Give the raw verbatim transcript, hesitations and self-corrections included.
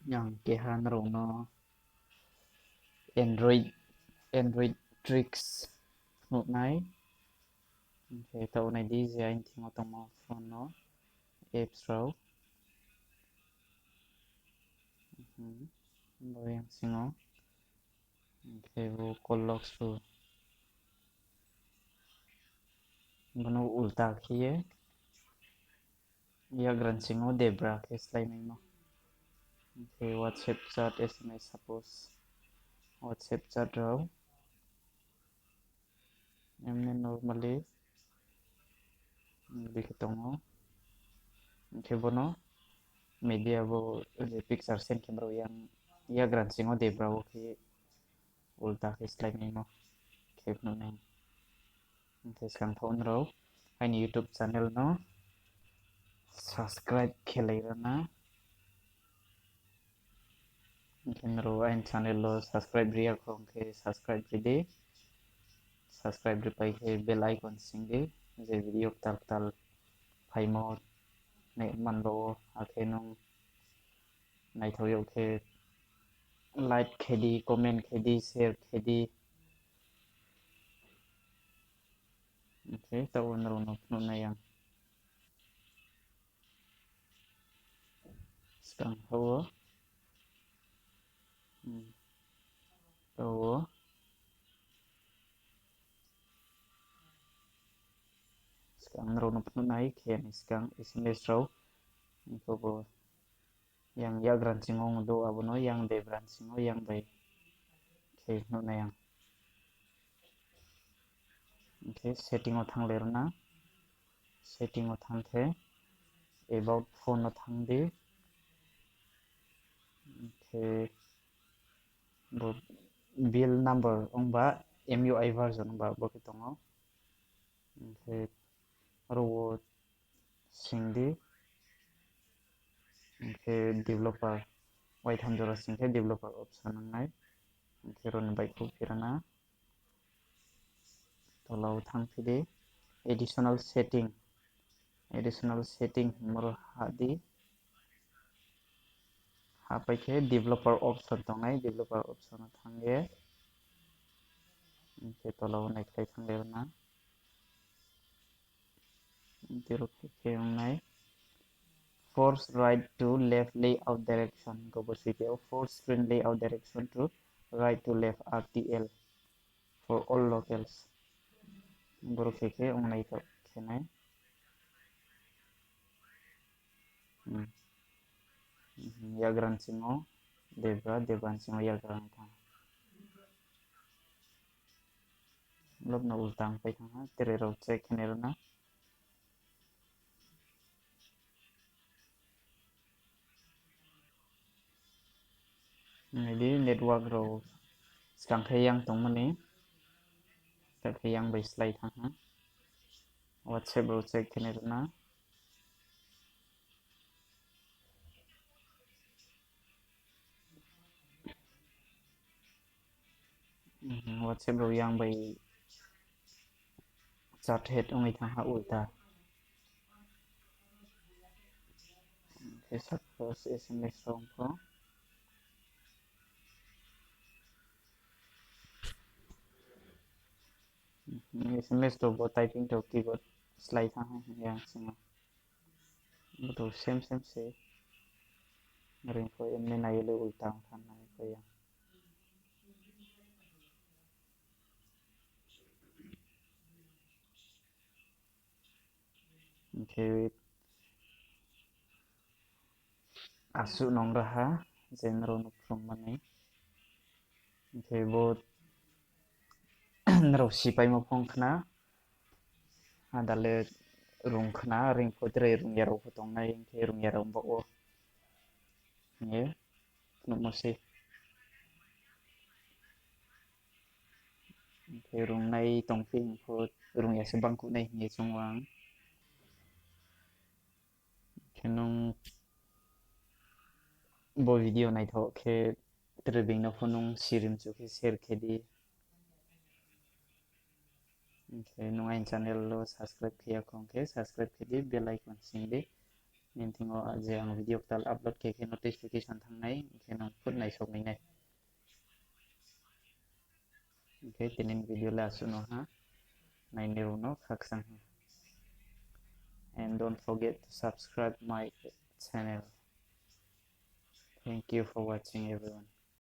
Ang keha nrao no Android, Android tricks phnuh nai. Hing khe taoh nai di je aini thing yo tongmo phone no apps rao. Bo yang sing ou. Hing khe bo call logs pho. Bo no ulta khe ye yakgra sing ou debra khe slái naimo. Hing khe WhatsApp chat, S M S, suppose WhatsApp chat rao. Emne normally bikhe tong ou. Hing khe bo no media bo je picture send khe rao yang yakgra sing ou debra wo khe ulta khe slái naimo khe phnuh nai. Hing khe skang thaoh nrao aini YouTube channel no subscribe khe lai ra na. Hing khe nrao aini channel wo subscribe ri ya kho hing khe subscribe ri di. Subscribe ripai khe bell icon sing di, je video ktal ktal phaimo nai man ba wo, akhe nung naithao yag khe like khe di, comment khe di, share khe di. Hing khe taoh wo nrao no phnuh nai ang. Skang thaoh wo. Taoh wo. Skang nrao no phnuh nai khe ni skang S M S rao. Hing khe bo yang yakgra sing ou do abo no yang debra sing ou yang bai khe phnuh nai ang. Hing khe setting wo thanng le ra na. Setting wo thanng khe about phone no thanng di. Hing khe bo build number ongba M U I version ongba bo khe tong ou. Hing khe aro wo sing di. Hing khe developer, waitham jora sing khe developer option ong nai. Hing khe aro ni baihkhouh phi ra na. Tola wo thanngphi di, additional setting. Additional setting hingmo ro hah di. Hahpai khe developer option tongnai, developer option no thanng ye. Hing khe tola wo naikhlai thanng le ra na. Tiro khe khe ong nai. Force right to left layout direction. Khe bo si khe force screen layout direction to right to left R T L for all locales. Boro khe khe ong nai to khe nai. Yakgra sing ou debra, debra sing ou yakgra ong thanng. Lobno ulta pai thanng ha, tre rao check khe nai ra na. Nai di network rao skang khe yang tongmo ni, ta khe yang bai slái thanng ha. WhatsApp rao check khe nai ra na. WhatsApp rao yang bai chat head ong ye thanng ha ulta. Khe suppose S M S rao pho. S M S to bo typing to keyboard slái thanng ha yang sing ou. Bo to same same se. Reing pho emne nai ye le ulta ong thanng nai pho ya. Hing khe asuh nung ra ha, je nrao no phrungmani. Hing khe bo nrao sipaimo phone khna, ada le rung khna, reing pho tre rung ya rao pho tongnai, hing khe rung ya rao baoh wo hing ye phnuhmo se. Hing khe rungnai tongphi hing pho rung ya se bangkuh nai hing ye choung ang. Khe nung bo video naithoh khe tre being no pho nung sirimchu khe share khe di. Hing khe nung aini channel wo subscribe khe ya khong khe subscribe khe di, bell icon sing di. Nini thing yo je ang video ktal upload khe khe notification thanng nai, hing khe nung phut naisao mai nai. Hing khe tini ni video le asuh no ha, nainai rao no khakchang ha. And don't forget to subscribe my channel. Thank you for watching everyone.